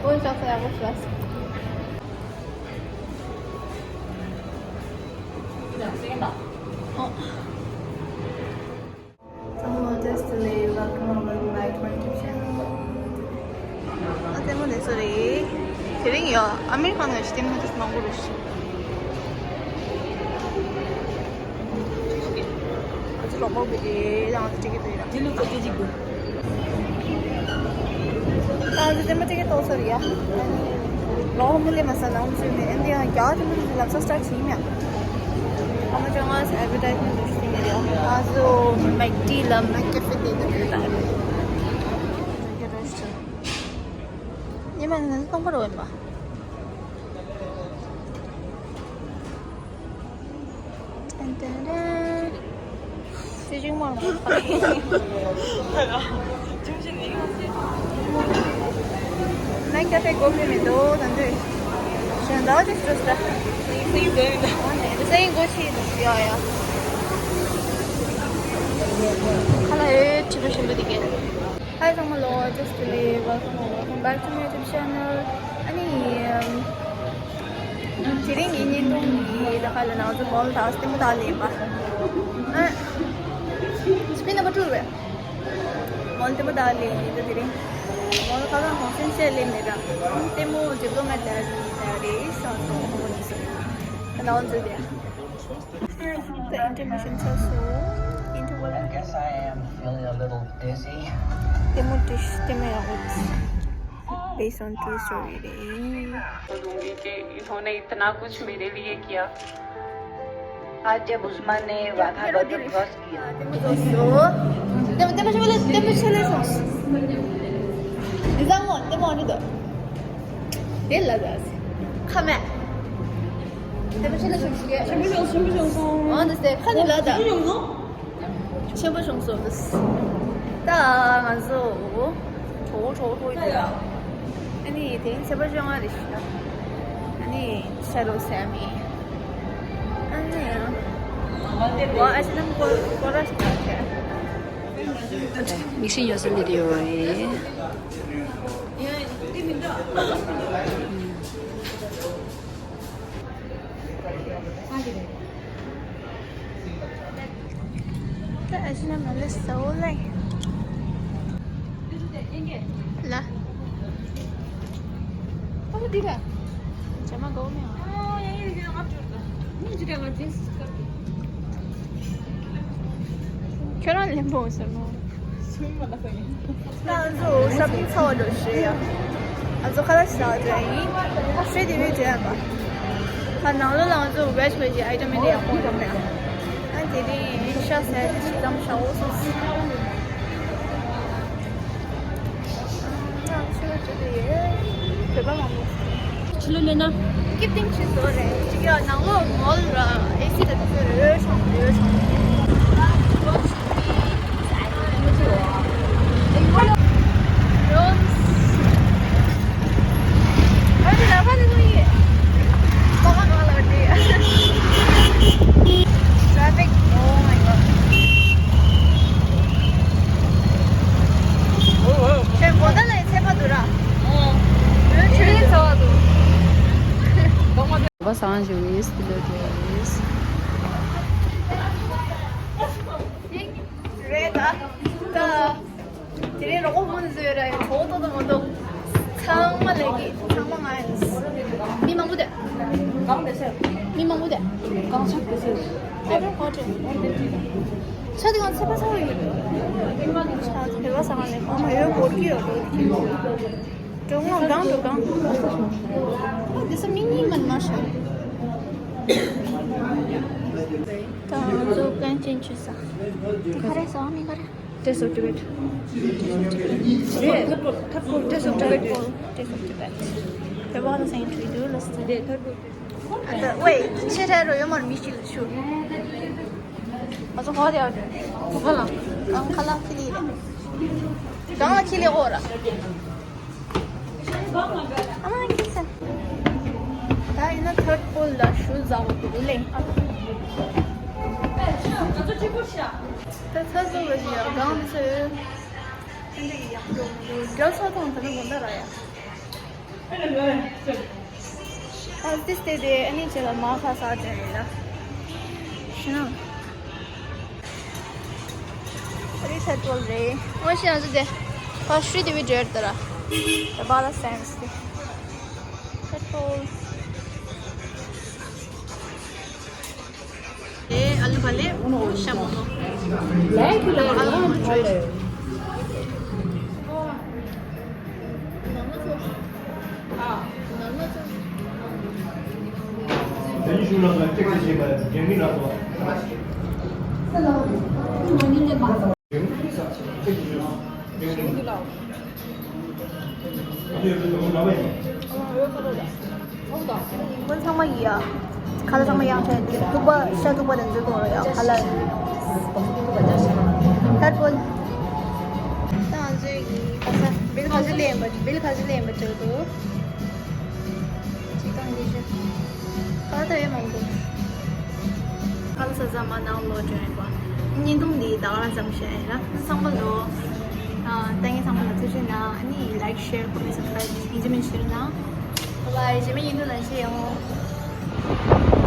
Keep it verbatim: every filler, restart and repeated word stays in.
ཨོ་ཤག་ཤག་ཡག་པོ་ཤག་ཨོ། Hello, just today, welcome, welcome back to my YouTube channel. ཨ་ལྟད་མོ་དེ་ཚོ་རེད། དེ་རིང་ཡ་ཨ་མེ་རི་ཁ་ནང་ཞིག་ལྟད་མོ་དེ་ཚོ་མང་པོ་རེད། ཨ་ཅེ་ལོག་པོ་བི་དེ་དང་ཨ་ཅེ་ཀི་དེ་ར། ད་ཨ་ཅེ་ལྟད་མོ་ཀི་ཏོག་ས་རེད་ཡ། ལོག་མི་ལེ་མ་ས་ལ་འོང་ཚུལ་མེད། ཨ་འདི་ཡང་རྒྱ་ལྟད་མོ་དེ་ཚོ་ལབ་ས་སི་ཊར་བྱེད་མེད། ཨ་མ་ཅང་ཨ་ཨེ་ཌི་ཝར་ཊའི་སི་མེན་ཊི་འདུག་ཤི་ནི་རེད། ཨ་ཟོ་མེག་ཌི་ལ་མེག་ཀེ་ཧྥེ་དེ་འདུག་ཡོད་ད། ཉི་མ་ནི་སྟོང་པར་འོན་པ། ཏན་ཏན་ཏན། སྲིད་ཅིང་མང་པོ་ཁ་ལས། ནང་ཀ་ཧྥེ་སྒོ་ཕྱེ་མི་འདུག་ད་འདོད། གཞན་དག་ཅིག་འགྲོ་ས། སེང་གེ་སྒོ་ཕྱེ་འདུག་ཡ་ཡ། ཁ་ལ་ཨེ་ཁྲི་པ་ཞིམ་པོ་དེ་གས། Hi ཚང་མ་ལོ། Just today, welcome, welcome back to my YouTube channel. ཨ་ནི། དེ་རིང་ངའི་བརྙན་ཐུང་འདི་ད་ག་ལ་ནང་ཚོ་མོལ་དང་ལྟད་མོ་དག་ལེན་པ། ཨ། སྤི་ན་མ་ཀྲུར་བས། མོལ་ལྟད་མོ་དག་ལེན་ཡིན་ད་དེ་རིང་། མོལ་ཁ་ཁ་ཧོང་སེན་སེ་ལེན་མེད་ར། ལྟད་མོ་ཇེ་བློ་མེད་ལ་རེད་ས་སོང་ཧོང་ཡིན་སོང་། ད་ནང་ཚོ་དེ། The intermission ཚར་སོང་། Interval. I guess I am feeling a little dizzy. ལྟད་མོ་དེ་ལྟད་མོ་ཡག་པོ། Based on true story རེད། तुम लोगों के इन्होंने इतना कुछ मेरे लिए किया। आज जब उस्मान ने वाघा बॉर्डर क्रॉस किया। ལྟད་མོ་ཆེ་ལེ་སོང་། ལྟད་མོ་ཆེ་ལེ་སོང་། ལྟད་མོ་ཨ་ནི་དོ། དེ་ལ་ཟ་ཁ་མེད། ལྟད་མོ་ཆེ་ལེ་སོང་ཞིག་ཆེན་པོ་བྱུང་སོང་། ཨ་འདི་ཟེ་ཁ་ནི་ལ་ད། ཆེན་པོ་བྱུང་སོང་། ཆེན་པོ་བྱུང་སོང་། ད་ང་ཚོ་གྲོགས་གྲོགས་གྲོགས་ཡིན། ཨ་ནི་དེ་ཚེ་པ་ཅོང་ཨ་རེ་ཤི། ཨ་ནི་ཤ་རོ་སེ་མི། ཨ་ནི་ཡང་། ཝ་ཨ་ཤི་ནམ་ཀོ་ཀོ་ར་ཤི་ཁ་ཁ། མིག་ཤེལ་ཡོད་ས་ལི་དེ་ཡོད་རེད། ད་ཨ་ཤི་ན་མ་ལེ་སོ་ལེ། ལ། ཨོ་འདི་ག་ཇ་མ་གོ་མེ། ཁྱོད་རང་ལེན་པོ་ཟེར་མོ། ང་ཚོ་ཤོ་པིང་ཚར་བ་འགྲོ་ཞེས་ཡ། ང་ཚོ་ཁ་ལག་ཞིག་ལ་འགྲོ་ཡིན། ཤེས་དེ་བས་འགྲོ་ཡ་མ། ཁ་ནང་ལོ་ལ་ང་ཚོ་ཝེ་ཇི་ཝེ་ཇི་ཨའི་ཊམ་མེད་ཡག་པོ་འགྲོ་མེད། ཨ་དེ་རིང་ཤ་ཟ་ཡ་ཞིག་ཙམ་ཞག་འོ་སོང་། ཕྱི་ལོགས་ལ་ན། ཀིབ་ཏིང་ཆི་བཟོ་རེད། ཅིག་ཡ་ནང་ལོགས་མོལ་ར་ཨེ་སི་དང་དེ་ཚོ་འོས་ཤོང་འོས་ཤོང་། Traffic, oh my god. ཁྱོད་གོ་ད་ལ་ཚད་པ་འདུག་ར། ཨོ། ཁྱོད་ཚད་པ་འདུག་བ་སང་ཞུ་ཡིས་དེ་ལོ་དེ་ཡིས། རེད་ད། ད། དེ་རིང་རོགས་པ་མང་ཟོས་ར་ཡ་གྲོགས་ཏོ་ཏོ་མ་གཏོགས། ཚང་མ་ལས་ཀྱི་ཚང་མ་ང་ཡིན། མི་མང་པོ་དེ། གང་དེ་ཟེར། མི་མང་པོ་དེ། གང་ཆགས་དེ་ཟེར། ཁོ་ཁོ་ཁོ། ཆ་དེ་གང་ཚད་པ་ཚང་བ་ཡོད། ཆ་དེ་བ་ས་ག་ནས་གང་མ་ཡོད་གོར་གི་ཡོད་གོར་གི། གྲོགས་ངོ་གང་དུ་གང་། ཨ་དེ་ས་མི་གཉིས་མ་མ་ཤ། ད་ང་ཚོ་གན་ཅན་ཆུ་ས། དེ་ག་རེ་ས་མི་ག་རེ། Taste of Tibet. Taste of Tibet. Taste of Tibet. Taste of Tibet. There was a saint we do listen. ཨ་ད་ཝེ་ཆེ་ཧྲ་རོ་ཡོ་མར་མི་ཤིལ་ཆུ། ཨ་ཚོ་ཧོ་དེ་ཨ་དེ། ཧོ་ལ། ཨང་ཁ་ལ་ཁི་ལི་ར། གང་ལ་ཁི་ལི་ཧོ་ར། ཨ་མ་ཁི་སན། ད་ཡིན་ན་ཐར་པོལ་ལ་ཤུ་ཟ་བོ་དུ་ལེ། ད་ཚ་ཚ་བ་ཞིག་ཡ་གང་ཚེ། ཧན་དེ་ཡག་པོ་འདུག་རྒྱ་ཚ་དང་ད་ནི་དགོན་པ་ར་ཡ། ཨ་ཏི་སྟེ་དེ་ཨ་ནི་ཅེ་ལ་མ་ཁ་ས་ཅེ་རེད་ལ། ཤི་ན། ཨ་རི་ཐད་པོལ་རེད། ཨོ་ཤི་ཨ་ཟི་དེ། ཕ་ཤུ་དེ་བི་ཇེར་ཏ་ར། ད་བ་ལ་སེམས་ཏེ། ཐད་པོལ། ཨེ་ཨ་ལུ་བ་ལེ་ཤ་མོ་ནོ། ལེགས་ལ་ཨ་ལུ་མ་ཆོས། ཁོང་ཚང་མ་ཡིན་ཡ། ཁ་ལ་ཚང་མ་ཡང་ཆད་དེ་ཐུག་པ་ཤ་ཐུག་པ་དེ་ཚོའི་ཐོག་ལ་ཡ་ཁ་ལ། ཐར་པོ། ད་ང་ཚོའི་གི་ཁ་ས་བིལ་ཁ་ཅི་ལེན་པ་བིལ་ཁ་ཅི་ལེན་པ་བྱེད་དོ། ཅི་དང་ལས་བྱེད། ཁ་ལ་ད་ཡོད་མང་པོ། ཁ་ལ་ས་ས་མ་ནང་ལོ་ཅོ་ཡིན་པ། བརྙན་ཐུང་འདི་ད་ག་རང་ཙམ་བཤད་ཡིན་ལ། ཚང་མ་ལོ། ཨ་ད་ངས་ཚང་མ་ལ་ཐུགས་རྗེ་གནང་། ཨ་ནི་ལའིཀ་ཤེར་ཁོ་མེན་སབ་སི་ཀ་རའིབ་ཡིན་གཅིག་མིན་གཅིག་གནང་། བྷའི་བྷའི། རྗེས་མའི་བརྙན་ཐུང་ལ་མཇལ་ཡོང་།